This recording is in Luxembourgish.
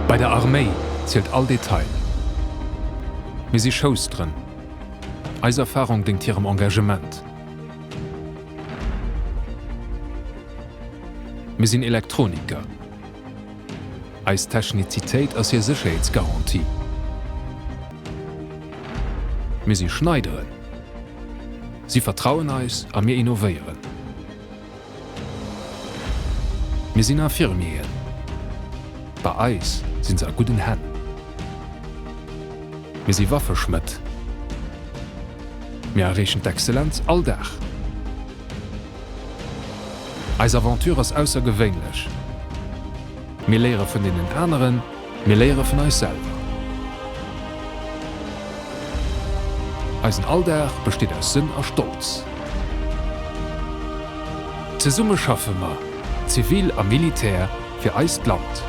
Bei der Arméi zielt all Detail. Mir si Schousteren. Eis Erfarung déngt hirem Engagement. Mir sinn Elektroniker. Eis Technizitéit ass hir Sécherheetsgarantie. Mir si Schneideren. Si vertrauen eis a mir innovéieren. Mir sinn Infirmieren. Bei eis sinn se a gudden Hänn. Mir si Waffeschmëdd. Mir erreechen d'Exzellenz all Dag. Eis Aventure ass aussergewéinlech. Mir léiere vun deenen aneren, mir léiere vun eis selwer. Eisen Alldag besteet aus Sënn a Stolz. Zesumme schaffe mer, zivil a Militär, fir eist Land.